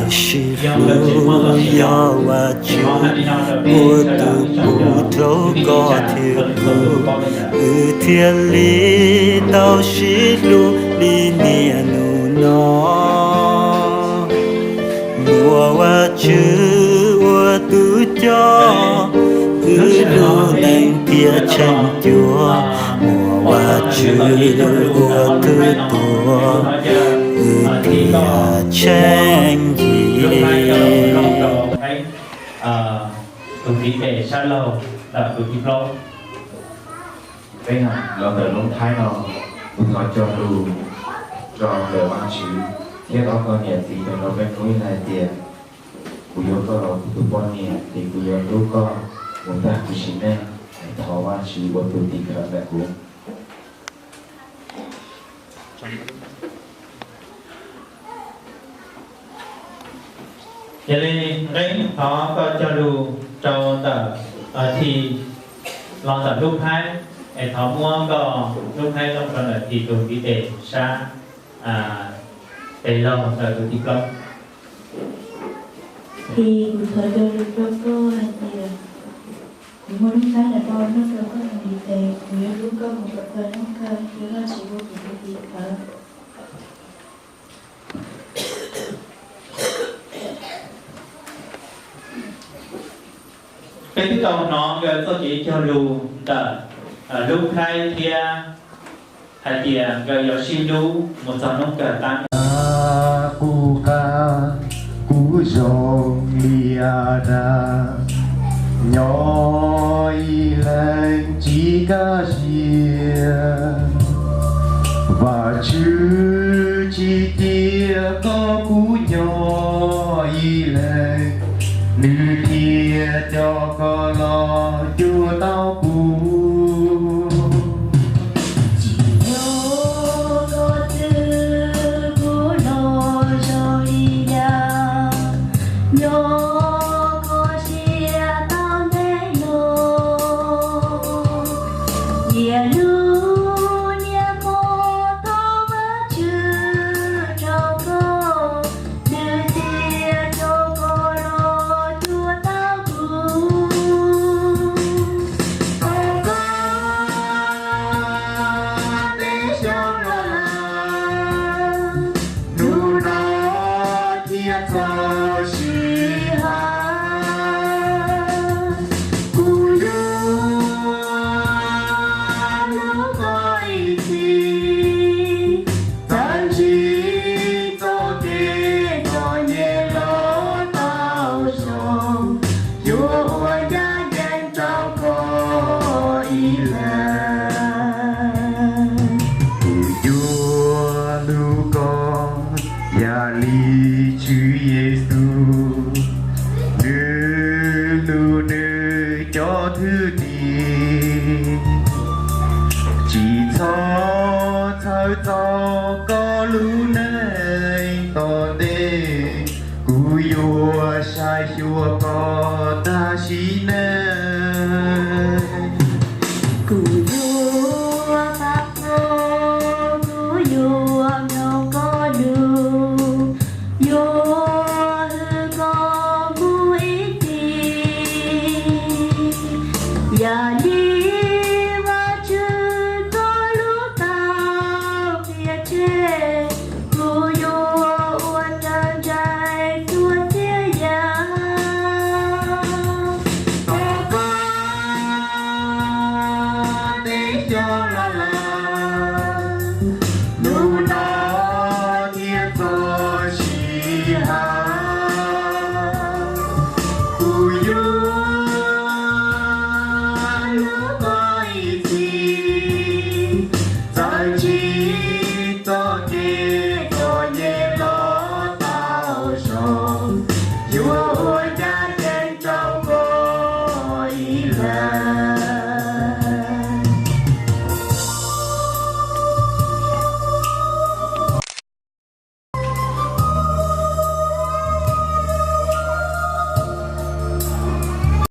Sib hlub yog Vajtswv ua tus pub rau koj thiab kuv, wb thiaj li tau sib hlub li niaj hnub no. Muaj Vajtswv ua tus coj, wb lub neej thiaj tsheej cuag. Muaj Vajtswv ua tus tuag, wb thiaj tsheej yim. Tus ntiv tes sab laug ntawm tus thib plaub. Peb los ntawm lub thaib no, kuv thov cog lus rau ntawm Vajtswv thiab ob koj niam txiv rau peb hnub ib hais tias, kuv yuav koj los kuv tus poj niam, ces kuv yuav hlub koj mus tag kuv sim neej. Thov Vajtswv ua tus tim khawv ntawm kuv. Yog li, Nqeeb, thov koj cog lus rau ntawm Thi los ntawm lub thaib, es thov muab koj lub thaib coj rau ntawm Thi tus ntiv tes sab tes laug ntawm tus thib plaub. Thi, kuv thov cog lus rau koj hais tias kuv muaj lub thaib no rau noj rau koj tus ntiv tes, kuv yuav hlub koj mus kom txog hnub kawg, yuav Vajtswv ua kuv tus tim khawv. Peb twb tau hnov nkawd txoj kev cog lus ntawm lub thaib thiab hais tias nkawd yuav sib hlub mus txog hnub kawg tag. Qub qab kuv zoo li Adas, nyob ib leeg tsis kaj siab. Vajtswv tsis cia koj kuv nyob ib leeg, nws thiaj coj koj los cuag tau kuv. Tsis yog koj twg kuv los zoo li cas, nyob koj siab tau ntev no. Niaj hnub niaj hmo thov Vajtswv rau koj, nws thiaj coj koj los cuag tau kuv. Thov koj peb xyoos los lawm, hnub no thiaj txog sij hawm, kuv yuav hlub koj ib txhis, txawm ntsib txoj kev txom nyem los tau zoo, yuav ua ncaj ncees rau koj ib leeg. Kuv yuav hlub koj yam li Tswv Yexus, nws hlub nws cov thwj tim. Tsis txhob txhawj txog koj lub neej,